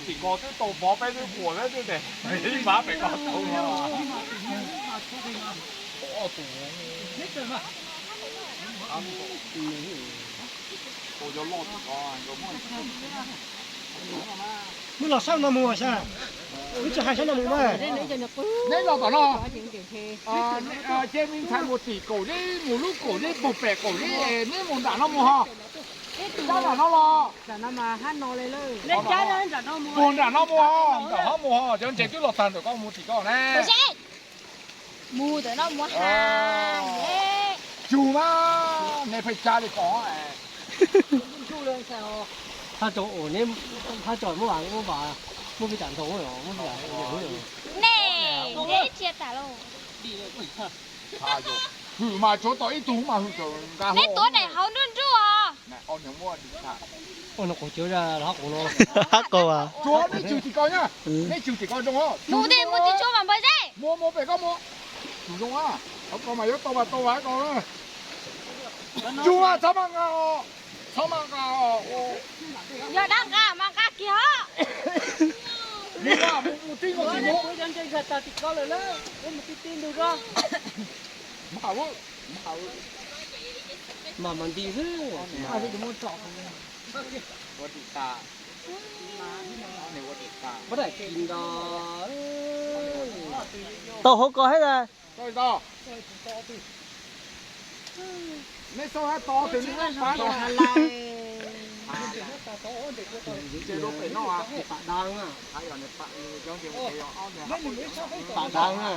Tim ko twb tau pov peb twb quas peb twb tes, ib pab pem ko tau. Neb los sab no mus mas, neb tsis hais sab no mus mas. Neb los tom no. Ces me ntxhais mus tim kaum zeb, mus lub kaum zeb puag pem kaum zeb, neb mus nram no mus ho. Sab nram no los. Mus nram no mus ho, nram no mus ho, cov ntses twb los tag ntawm koj mus tim koj na. Mus ntawm no mus ha. Tsug mas, neb pheej cab li ko. Thaj tso, thaj tso muab, muab, muab peb tam ntau, muab peb tam ntau. Nej, nej tsia tas lauj. Hwm mas tsuav tau ib tug mas hwm, neb tuav daim hauv nruj nruj os. Ua no qus cawv, hab qus no. Hab qus as. Tsuav, neb tswm tim ko na. Neb tswm tim ko zoo. Mus tej mus tim tsuav mas npawg zeb. Mus, mus pem ko mus. Tsum zoo a. Hauv ko mas yuav tau mas tau mas ko. Tsum mas txhob mas nqa os. Txhob mas nqa os. Yog dab nqa mas nqa kiag os. Mus mas mus, mus tib mus tsis mus. Mas mas nti xwb. Tau hauv ko thiab na. Neb xauj hab to tus neb pav no. Pam dab na.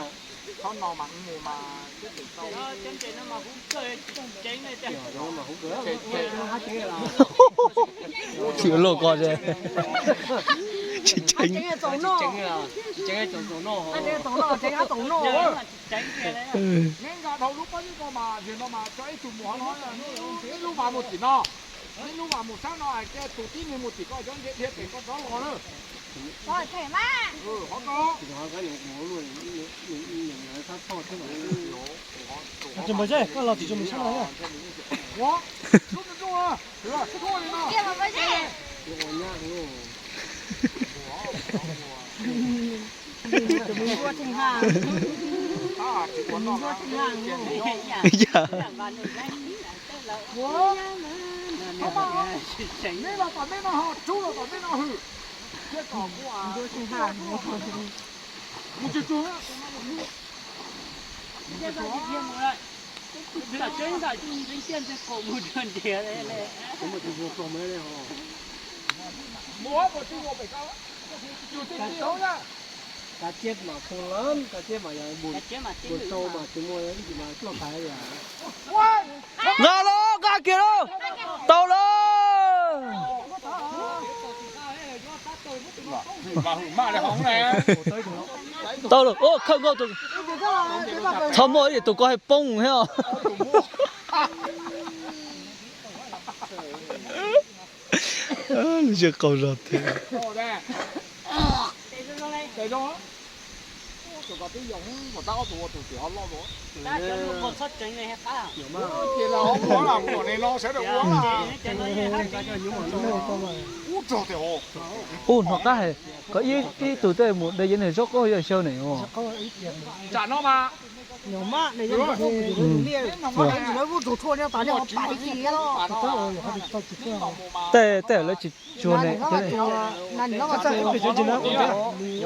Txhob no mas mus mas. Tsis ua luaj ko. Tsis tseeb. Neb nqa dhau lub pob zeb ko mas yog no mas tso ib tug mus hauv no, neb lub mas mus tim no, neb lub mas mus sab no, cia tus tib neeg mus tim ko cov ntses dhia pem ko rov los na. Hov ko. Tus npawg zeb, koj los tim tso mus sab no. Ua, lub nruj nruj, tsuj li no. Neb los tom neb no ho, tsuj los tom neb no hwm. Mus tsuj tsuj. Mus, mus tsuj tsuj pem ko. Kav tsij mas poob lawm, kav tsij mas yog mus, mus rau mas tsis muaj ib ntsis mas ploj tag yom. Nqa los, nqa kiag lauj. Tau lawm. Tau lawm, khawb nkauj. Txhob muaj ib tus ko hais poob thiab os. Lub ntsej qaug zog tiag. Ub, hnov qab hais kom ib tug tej mus de yev niag zaub qaub yog xyaw ne. Tsam no mas tej, tej lawv tsis tsuag ne.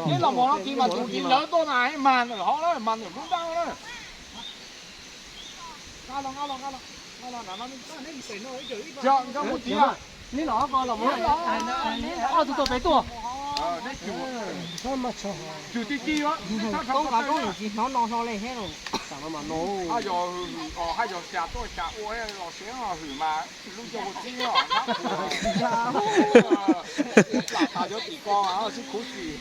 Neb los mos no kis mas tus kis ntawd tuaj na, mag ntawm hov na, mag ntawm lub nrab na. Neb los ko los, ob tug tuaj pem tuaj. Tsis ti ti, tsis hnov no hlo li thiab. Haj yog, haj yog xya tuaj xya ua los siab hwm mas lub nco ua txib os. Lam tas cov tim ko mas sib khuv xim.